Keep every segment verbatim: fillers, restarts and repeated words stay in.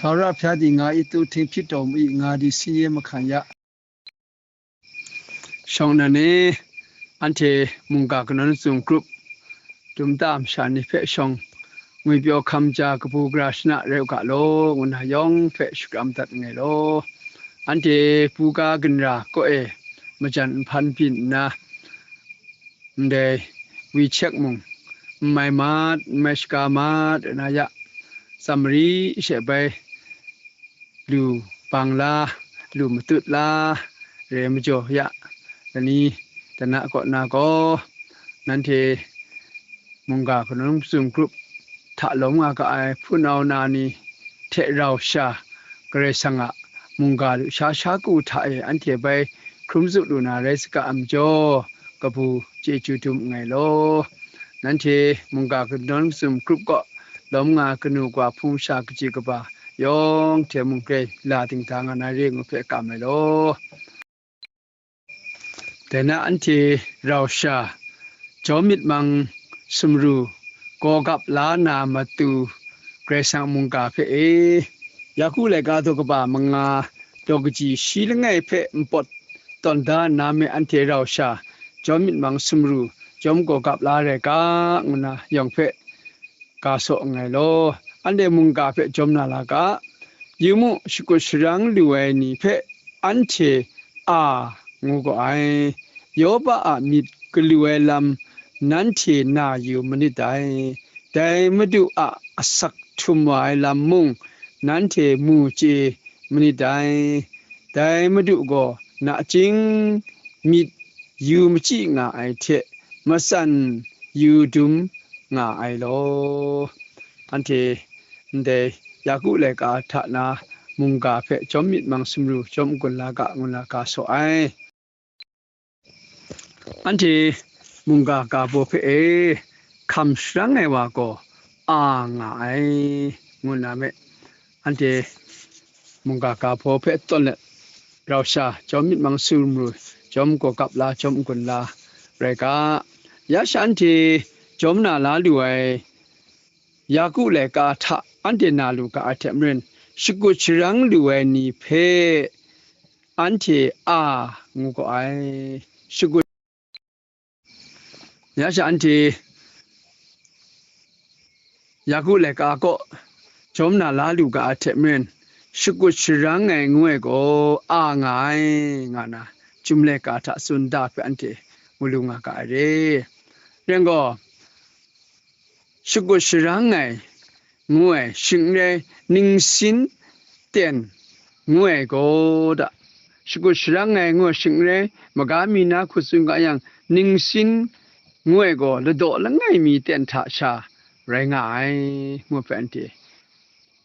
Hkra hpya di nga i, tu hting hpyit taw mu i, nga di si ye mahkan ya. Shawng nnan e, anhte mungga kanawn mazum grup dum ta masha ni hpe shawng ngwipyaw hkam ja kabu gara shana rai u ga law, ngu na yawng hpe shakram dat nngai law. Anhte buga ginra kaw e majan nhpan byin nna, ndai WeChat mung n mai mat, n mai shaga mat, na ya, tsa mari she bai lu bang la, lu matut la, re majaw ya, lani dana kaw na gaw, nanhte mungga kanawn mazum grup hta lawm nga ga ai hpunau na ni hte rau sha, Karai Kasang a mungga lusha sha ku hta e anhte bai hkrum zup lu na rai saga a majaw, kabu chyeju dum nngai law. Nanhte mungga kanawn mazum grup kaw lawm nga kanu kawa hpung masha kaji kaba yawng hte mung grai la dingda nga na re ngu hpe kam ai law. Dai na anhte rau sha, jawm myit mang sumru, gaw gap la na matu, Karai Kasang mungga hpe e, Yaku laika daw kaba manga, daw kaji shi langai hpe npawt tawn da nna me anhte rau sha, jawm myit mang sumru, jawm gaw gap la rai ga, ngu na yawng hpe ga saw nngai law, anhte mungga hpe jawm na la ga. Yu mu, shakut sharang lu ai ni hpe anhte a ngu gaw ai. Yawba a myit galu ai lam nanhte na yu manit dai. Dai Madu a asak htum wa ai lam mung nanhte mu chye manit dai. Dai Madu gaw nachying myit yu machyi nga ai hte matsan yu dum nga ai law. Anhte ndai Yaku laika hta na mungga hpe jawm myit mang sumru jawm n-gun la ga, ngu na ga saw ai. Anhte mungga ga baw hpe e hkam sharang ai wa gaw a nga ai, ngu na me. Anhte mungga ga baw hpe tawn let, rau sha, jawm myit mang sumru, jawm gaw gap la, jawm n-gun la, rai ga. Ya sha anhte jawm na la lu ai Yaku laika hta anhte na lu ga ai hte maren, shakut sharang lu ai ni hpe anhte a ngu gaw ai. Shakut Ya sha anhte Yaku laika kaw jawm na la lu ga ai hte maren, shakut sharang ai ngu ai gaw a nga ai, nga na chyum laika hta tsun da hpe anhte mu lu nga ga ai re. Ren gaw, shakut sharang ai ngu ai, shing n rai, ningsin ten ngu ai gaw da, shakut sharang ai ngu ai, shing n rai, maga mi na hku tsun ga yang, ningsin ngu ai gaw ladaw langai mi ten hta sha rai nga ai, ngu hpe anhte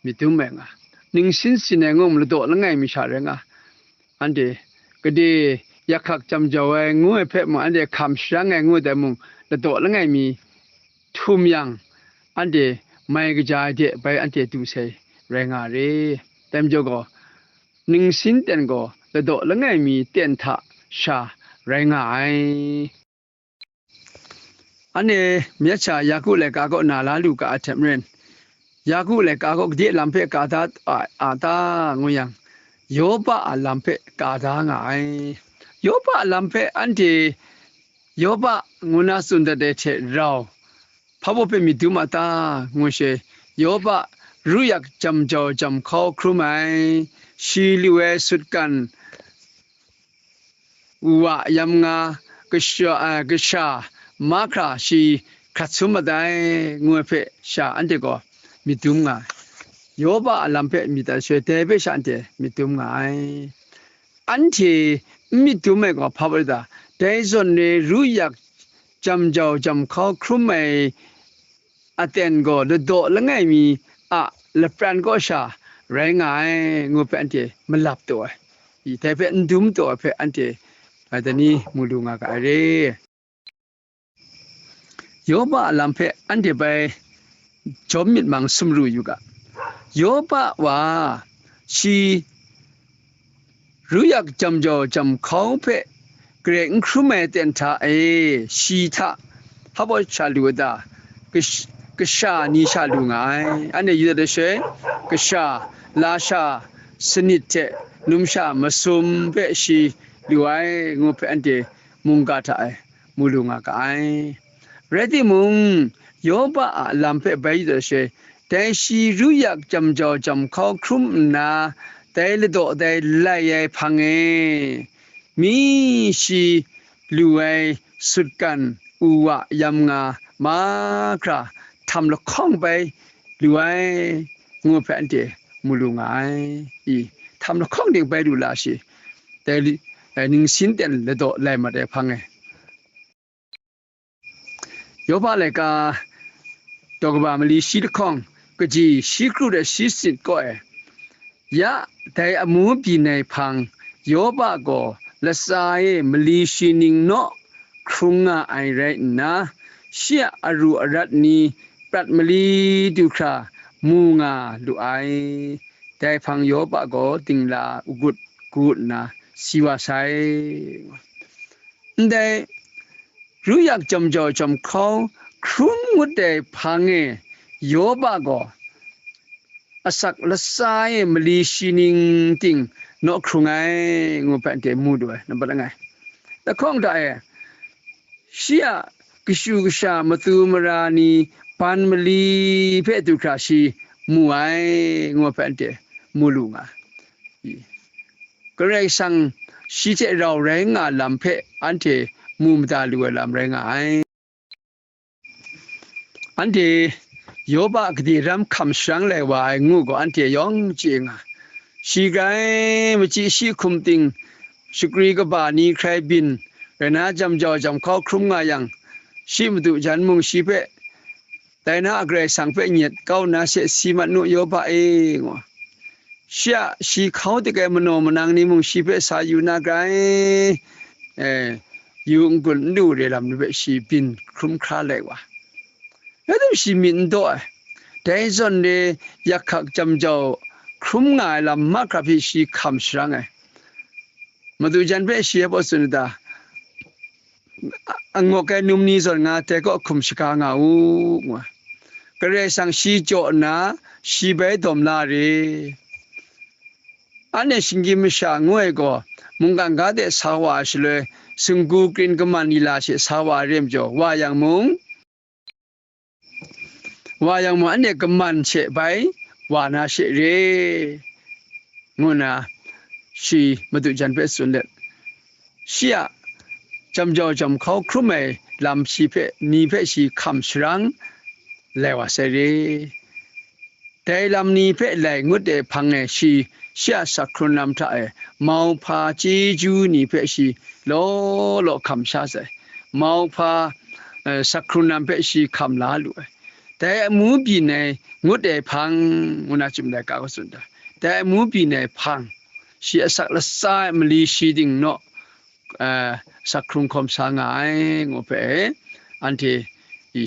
myit dum ai nga. Ningsin sin ai ngu ladaw langai mi sha rai nga. Anhte gade yakhak jam jau ai ngu ai hpe mung, anhte hkam sharang ai ngu ai dai mung, ladaw langai mi htum yang, anhte mai kaja ai de bai anhte du sai rai nga re. Dai majaw gaw, ningsin ten gaw ladaw langai mi ten hta sha rai nga ai. Anhte myit sha Yaku laika kaw na la lu ga ai hte maren, Yaku laika kaw gade lam hpe ka da a, a ta ngu yang, Yawba a lam hpe ka da nga ai. Yawba a lam hpe anhte Yawba ngu na tsun dat ai hte rau, hpa baw hpe myit dum a ta, ngu she, Yawba ru yak jam jau jam hkau hkrum ai, shi lu ai sutgan, wa yam nga, kasha, a, kasha mahkra shi hkrat sum mat ai, ngu ai hpe sha anhte gaw myit dum nga ai. Yawba a lam hpe myit dat shaloi, dai hpe sha anhte myit dum nga ai. Anhte n myit dum ai gaw hpa baw ta? Dai zawn e ru yak jam jau jam hkau hkrum ai aten gaw ladaw langai mi a lapran kaw sha rai nga ai, ngu hpe anhte malap taw ai, i dai hpe n dum taw ai hpe anhte, a, dai ni mu lu nga ga ai re. Yawba a lam hpe anhte bai jawm myit mang sumru yu ga. Yawba wa, shi ru yak jam jau jam hkau hpe grai n hkrum ai ten hta e, shi hta hpa baw sha lu ai ta? Kash-, kasha ni sha lu nga ai. Anhte yu dat ai shaloi, kasha, lasha, sanit hte numsha masum hpe shi lu ai, ngu hpe anhte mungga hta e mu lu nga ga ai. Rai timung, Yoba a lam hpe bai yu dat ai shaloi, dai shi ru yak jam jau jam hkau hkrum nna, dai ladaw dai lai ai hpang e, mi shi lu ai sutgan u wa yam nga mahkra htam lahkawng bai lu ai, ngu hpe anhte mu lu nga ai. I, htam lahkawng ding bai lu la shi, dai li, eh, ningsin ten ladaw lai mat ai hpang e. Yoba laika daw kaba mali shi lahkawng, kaji shi kru de shi sanit kaw e, ya dai amu byin ai hpang, Yoba gaw latsa e mali shi ning naw hkrung nga ai rai nna, shi a aru arat ni prat mali du hkra mu nga lu ai. Dai hpang Yoba gaw dingla agut gu nna si wa sai. Ndai ru yak jam jau jam hkau hkrum ngut ai hpang e, Yoba gaw asak latsa e mali shi ning ting naw hkrung ai, ngu hpe anhte mu du ai, nambat langai. Lahkawng hta e, shi a kashu kasha matu mara ni ban mali hpe du hkra shi mu ai, ngu hpe anhte mu lu nga. Karai Kasang shi hte rau rai nga lam hpe anhte mu mada lu ai lam rai nga ai. Anhte Yoba a gade ram hkam sharang lai wa ai ngu gaw, anhte yawng chye nga. Shi grai machyi shi hkum ting, shakri kaba ni hkrai byin, rai na jam jau jam hkau hkrum nga yang, shi madu jan mung shi hpe, "Dai na a Karai Kasang hpe nyet kau nna she si mat nu, Yoba e," ngu. Shi a shi hkau dik ai manaw manang ni mung shi hpe sa yu na grai, eh, yu n-gun n lu re lam ni hpe shi byin hkrum hkra lai wa. Rai tim shi myit n daw ai. Dai zawn re yak hkak jam jau hkrum nga ai lam mahkra hpe shi hkam sharang ai. Madu jan hpe shi hpa tsun ai ta? Angawk ai num ni zawn nga dai kaw hkum shaga nga u, ngu ai. Karai Kasang shi jaw nna, shi bai dawm la re. Anhte shinggyim masha ngu ai gaw, mungkan ga de sa wa ai shaloi, singgu krin kaman ni la she sa wa ai re majaw, wa yang mung, wa yang mung, anhte kaman she bai wa na she re, ngu nna shi madu jan hpe tsun let, shi a jam jau jam hkau hkrum ai lam shi hpe, ni hpe shi hkam sharang lai wa sai re. Dai lam ni hpe lai ngut ai hpang e shi, shi a sak hkrun lam hta e mauhpa chyeju ni hpe shi law law hkam sha sai. Mauhpa, eh, sak hkrun lam hpe shi hkam la lu ai. Dai amu byin ai ngut ai hpang, ngu na chyum laika kaw tsun ai. Dai amu byin ai hpang, shi asak latsa ai mali shi ting naw, eh, sak hkrung hkawm sa nga ai, ngu hpe, anhte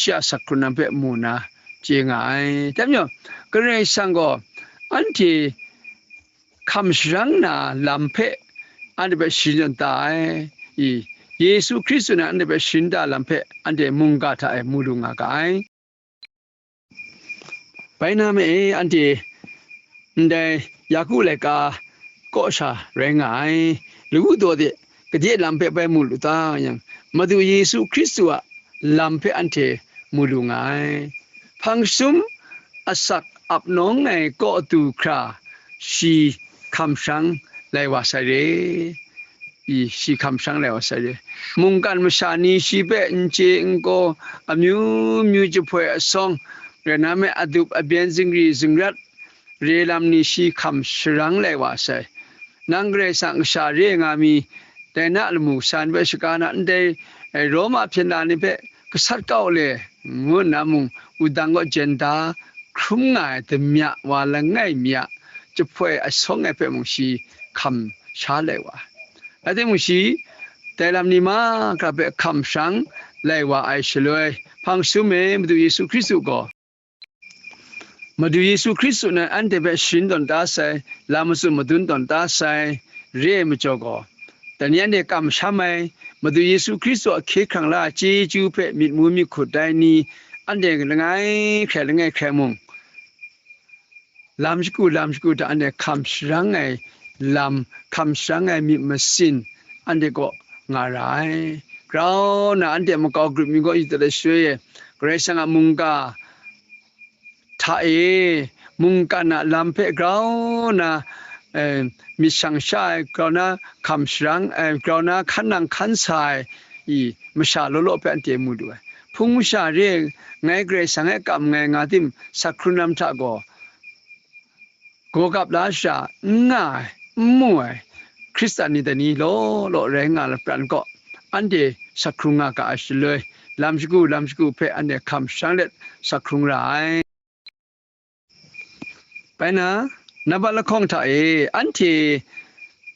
shi a sak hkrun lam hpe mu na chye nga ai. Dai majaw, Karai Kasang gaw anhte hkam sharang na lam hpe anhte hpe sharin tawn da ai. I, Yesu Hkristu nan anhte hpe sharin da lam hpe anhte mungga hta e mu lu nga ga ai. Bai na me e, anhte ndai Yaku laika kaw sha rai nga ai. Lagu daw de, gade lam hpe bai mu lu ta yang, Madu Yesu Hkristu a lam hpe anhte mu lu nga ai. Hpang sum asak ap nawng ai kaw du hkra, shi hkam sharang lai wa sai re. I, shi hkam sharang lai wa sai re. Mungkan masha ni shi hpe n chye n kaw, amyu myu jahpoi asawng, rai na me, adup abyen zingri zingrat re lam ni shi hkam sharang lai wa sai. Nang Karai Kasang kasha re nga mi, dai na lamu kasa ni hpe shaga na, ndai, eh, Roma hpyen na ni hpe gasat kau le, ngu nna mung, wudang kaw jen da hkrum nga ai damya wa langai mi a jahpoi asawng ai hpe mung shi hkam sha lai wa. Rai timung, shi dai lam ni mahkra hpe hkam sharang lai wa ai shaloi, hpang sum e, Madu Yesu Hkristu gaw, Madu Yesu Hkristu nan anhte hpe sharin tawn da sai, lam matsun madun tawn da sai, re ai majaw gaw, dai ni anhte kamsham ai, Madu Yesu Hkristu a hkye hkrang la ai chyeju hpe myit mu myit hkut dai ni, anhte langai hkrai langai hkrai mung, lam shagu lam shagu hta anhte hkam sharang ai lam, hkam sharang ai myit masin anhte kaw nga ra ai. Grau na anhte makau grup mi kaw yu dat ai shaloi e, Karai Kasang a mungga hta e, mungkan a lam hpe grau na, eh, myit shang sha ai, grau na hkam sharang ai, grau na hkan nang hkan sa ai, i, masha law law hpe anhte mu lu ai. Hpung masha re ai, ngai Karai Kasang e kam nngai nga tim, sak hkrung lam hta gaw, gaw gap la sha n nga ai, n mu ai, Hkristan ni dai ni law law rai nga ai lapran kaw, anhte sak hkrung nga ga ai shaloi, lam shagu lam shagu hpe anhte hkam sharang let sak hkrung ra ai. Bai na, nambat lahkawng hta e, anhte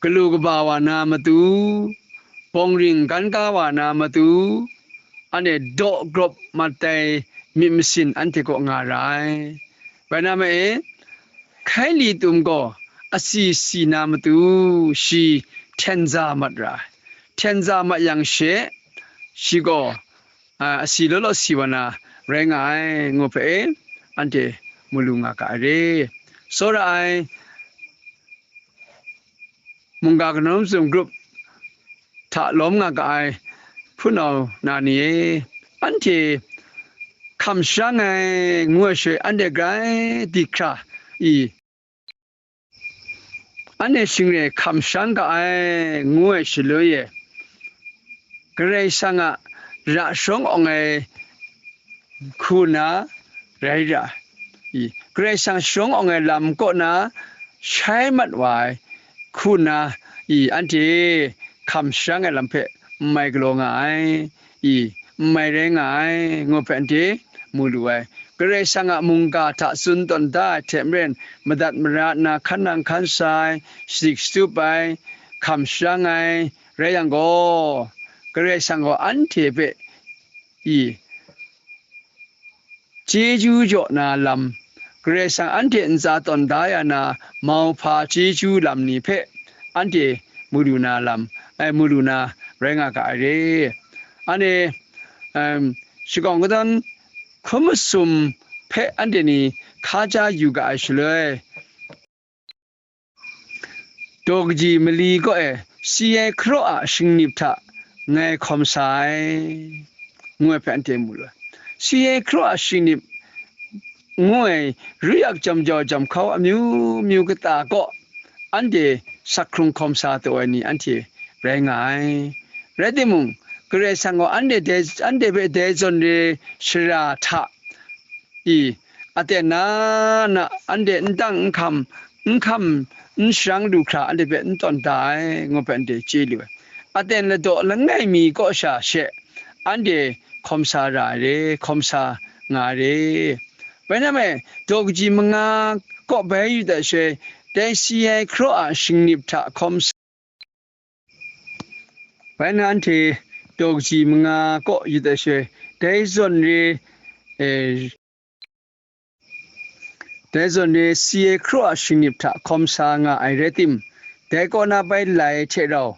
galu kaba wa na matu, bawng ring gan ga wa na matu, anhte daw grawp mat ai myit masin anhte kaw nga ra ai. Bai na ma e, hkai li tum gaw asi si na matu, shi hten za mat ra ai. Hten za mat yang she, shi gaw, a, asi law law si wa na rai nga ai, ngu hpe e, anhte mu lu nga ga ai re. Tsawra ai mungga kanawn mazum grup hta lawm nga ga ai hpunau na ni e, anhte hkam sharang ai ngu ai shaloi, anhte grai di hkra i, anhte shing re hkam sharang ga ai ngu ai shaloi e, Karai Kasang a ra sharawng awng ai hku na rai ra ai, Karai Kasang sharawng awng ai lam kaw na shai mat wa ai hku na, i, anhte hkam sharang ai lam hpe n mai galaw nga ai, i, n mai rai nga ai, ngu hpe anhte mu lu ai. Karai Kasang a mungga hta tsun tawn da ai hte maren, madat mara nna hkan nang hkan sa ai, shadik shatup ai, hkam sharang ai rai yang gaw, Karai Kasang gaw anhte hpe, i, chyeju jaw na lam, Karai Kasang anhte ntsa tawn da ya na mauhpa chyeju lam ni hpe anhte mu lu na lam, ai, mu lu na rai nga ga ai re. Anhte, em, shakawng kadawn hkun masum hpe anhte ni hka ja yu ga ai shaloi, daw kaji mali kaw e si ai hkaraw a shingnip hta ngai hkawm sa ai, ngu ai hpe anhte mu lu ai. Si ai hkaraw a shingnip ngu ai, ru yak jam jau jam hkau amyu myu kata kaw, anhte sak hkrung hkawm sa taw ai ni anhte rai nga ai. Rai timung, Karai Kasang gaw anhte dai, anhte hpe dai zawn re shara hta i, aten na na anhte n tang n hkam, n hkam n sharang lu hkra anhte hpe n tawn da ai, ngu hpe anhte chye lu ai. Aten ladaw langai mi kaw sha she anhte hkawm sa ra ai re, hkawm sa nga ai re. Bai na me, daw kaji manga kaw bai yu dat she, dai si ai hkaraw a shingnip hta hkawm sa, bai na anhte daw kaji manga kaw yu dat she, dai zawn re, e, dai zawn re si ai hkaraw a shingnip hta hkawm sa nga ai rai tim, dai kaw na bai lai hte rau,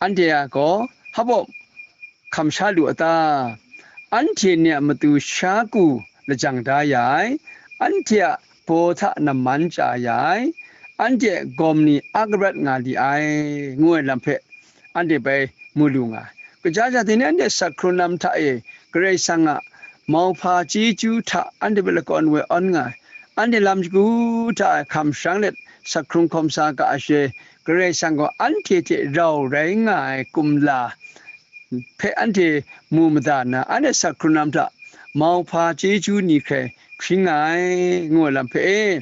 anhte a gaw hpa baw hkam sha lu a ta? Anhte ni a matu sha ku lajang da ya ai, anhte a baw hta namman chya ya ai, anhte a gawm ni a karat nga li ai, ngu ai lam hpe anhte bai mu lu nga ai. Kaja ja dai ni anhte sak hkrung lam hta e Karai Kasang a mauhpa chyeju hta anhte hpe lakawn woi awn nga ai. Anhte lam shagu hta e hkam sharang let sak hkrung hkawm sa ga ai she, Karai Kasang gaw anhte hte rau rai nga ai kumla hpe anhte mu mada nna, anhte sak hkrung lam hta mauhpa chyeju ni hkrai hkring nga ai, ngu ai lam hpe e,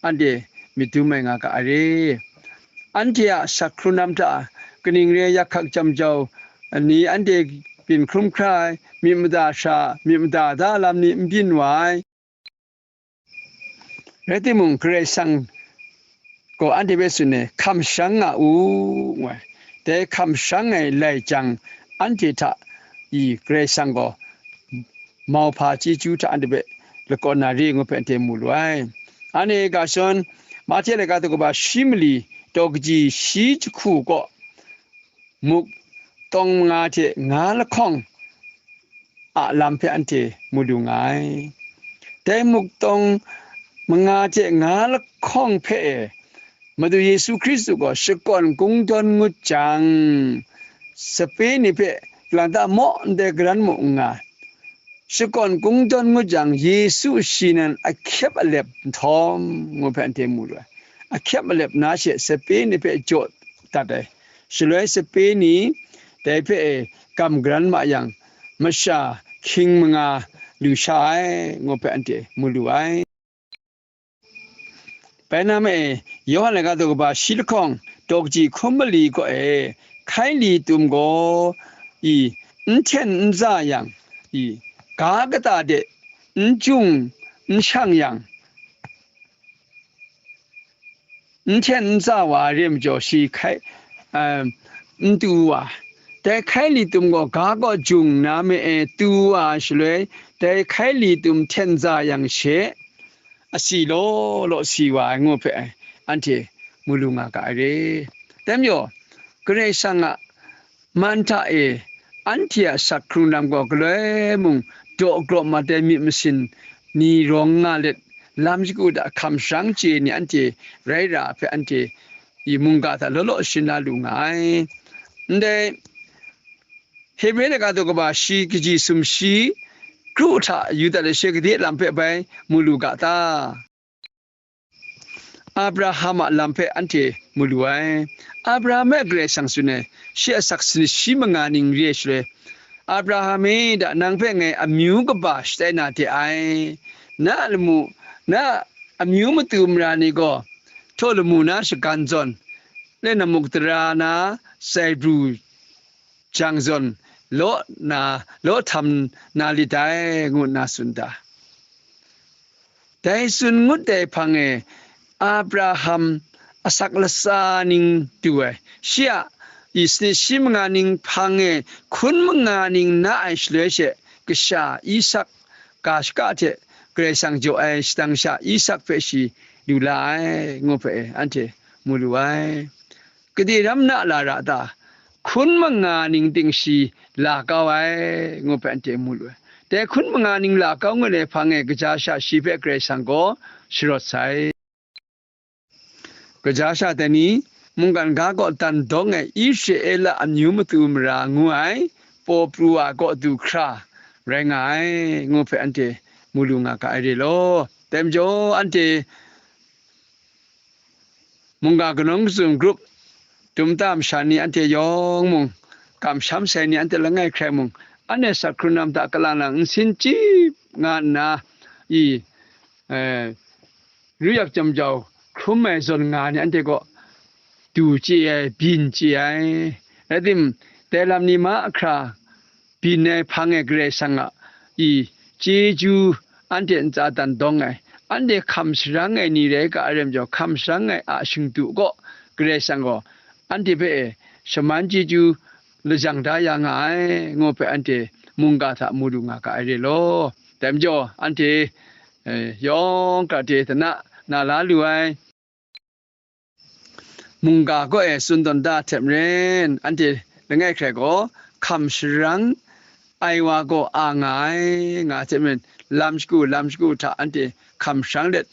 anhte myit dum ai nga ga ai re. Anhte a sak hkrung lam hta kaning re yak hkak jam jau ni, anhte byin hkrum hkra ai, myit mada sha, myit mada da lam ni n byin wa ai. Rai timung, Karai Kasang gaw anhte hpe tsun ai, hkam sharang nga u, ngu ai. Dai hkam sharang ai lai jang, anhte hta i Karai Kasang gaw mauhpa chyeju hta anhte hpe lakawn na re ngu hpe anhte mu lu ai. Anhte ga shadawn, Mahte laika daw kaba shi mali, daw kaji shi jahku kaw, muk tawng manga hte nga lahkawng, a lam hpe anhte mu lu nga ai. Dai muk tawng manga hte nga lahkawng hpe e, Madu Yesu Hkristu gaw shakawn kungdawn ngut jang, sape ni hpe kalang ta maw ndai garan mu n nga. Shakawn kungdawn ngut jang, Yesu shi nan ahkyep alep nhtawm, ngu hpe anhte mu lu ai. Ahkyep alep na she sape ni hpe jaw dat ai. Shaloi sape ni dai hpe e gam garan ma yang, masha hkying manga lu sha ai, ngu hpe anhte mu lu ai. Bai na ma e, Yawhan laika daw kaba shi lahkawng, daw kaji hkun mali kaw e, hkaili tum gaw, i, n hten n za yang, i, ga kata de n jung n shang yang, n hten n za wa ai re majaw, shi hkai, um, n tu wa. Dai hkaili tum gaw ga kaw jung nna ma e tu wa ai shaloi, dai hkaili tum hten za yang she, asi law law si wa ai ngu hpe anhte mu lu nga ga ai re. Dai majaw, Karai Kasang a man hta e anhte a asak hkrung lam gaw galoi mung daw grawp mat ai myit masin ni rawng nga let, lam shagu hta hkam sharang chye ni anhte rai ra ai hpe anhte i mungga hta law law sharin la lu nga ai. Ndai Hebre laika daw kaba shi kaji sumshi kru hta yu dat ai she gade lam hpe bai mu lu ga ta? Abraham a lam hpe anhte mu lu ai. Abraham e Karai Kasang tsun ai, shi a asak sanit shi manga ning re ai shaloi, Abraham e, da nang hpe ngai amyu kaba shatai na de ai. Na a lamu, na amyu matu mara ni gaw, htaw lamu na shagan zawn, le namuk tara na sai bru jang zawn, law na, law htam na lit dai, ngu nna tsun da. Dai tsun ngut dai hpang e, Abraham asak latsa ning du ai, shi a i sanit shi manga ning hpang e hkun manga ning na ai shaloi she, kasha Isak ga shaka hte Karai Kasang jaw ai shadang sha Isak hpe shi lu la ai, ngu hpe anhte mu lu ai. Gade ram na la ra ta? Hkun manga ning ting shi la kau ai, ngu hpe anhte mu lu ai. Dai hkun manga ning la kau ngut ai hpang e, kaja sha shi hpe Karai Kasang gaw sharawt sai. Kaja sha dai ni, mungkan ga kaw dan dawng ai Israela amyu matu mara ngu ai paw pru wa kaw du hkra rai nga ai, ngu hpe anhte mu lu nga ga ai re law. Dai majaw, anhte mungga kanawng kazum grup, dum ta masha ni anhte yawng mung, kamsham sai ni anhte langai hkrai mung, anhte asak hkrung lam hta kalang lang nsin chyip nga nna, i, eh, ru yak jam jau hkrum ai zawn nga ni anhte kaw du chye ai, byin chye ai. Rai tim, dai lam ni mahkra byin ai hpang e Karai Kasang a i chyeju anhte ntsa dan dawng ai, anhte hkam sharang ai ni rai ga ai rai majaw, hkam sharang ai a shingdu kaw Karai Kasang gaw anhte hpe e shaman chyeju lajang da ya nga ai, ngu hpe anhte mungga hta mu lu nga ga ai re law. Dai majaw, anhte, eh, yawng hkra hte dana na la lu ai. Mungga kaw e tsun tawn da hte maren, anhte langai hkrai gaw hkam sharang ai wa gaw a nga ai, nga hte maren, lam shagu, lam shagu hta anhte hkam sharang let,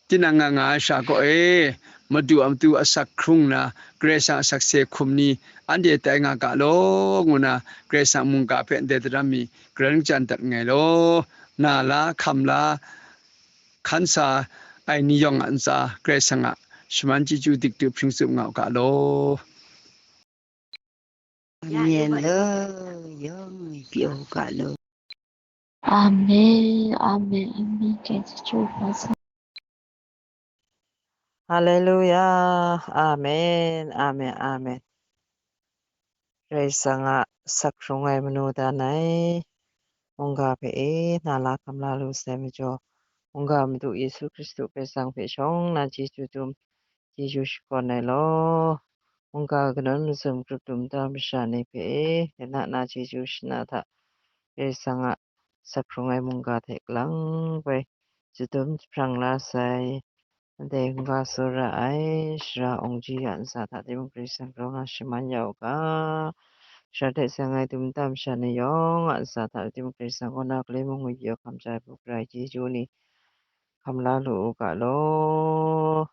tinang nga nga ai sha kaw e, Madu a matu asak hkrung nna, Karai Kasang a sakse hkum ni anhte tai nga ga law, ngu nna, Karai Kasang mungga hpe ndai daram mi garan kajan dat nngai law, na la, hkam la, hkan sa ai ni yawng a ntsa, Karai Kasang a shaman chyeju dikdu hpring tsup nga u ga law. Amen law, yawng e pyaw u ga law. Amen, amen, amen. Chyeju Hpa Sara. Haleluya. Amen, amen, amen. Karai Kasang a asak hkrung ai manu dan ai mungga hpe e na la hkam la lu sai majaw, mungga Madu Yesu Hkristu Karai Kasang hpe shawng na chyeju dum, chyeju shakawn ai law. Mungga kanawn mazum grup dum ta masha ni hpe e, na na chyeju shana hta Karai Kasang a asak hkrung ai mungga hte kalang bai, shadum jahprang la sai. Ndai n-ga tsawra ai sara awng ji a ntsa hta timung, Karai Kasang grau na shaman ya u ga, shara hte seng ai dum nta masha ni yawng a ntsa hta rai timung, Karai Kasang kaw na galoi mung ngwi yaw hkam ja ai hpu, Karai chyeju ni hkam la lu u ga law.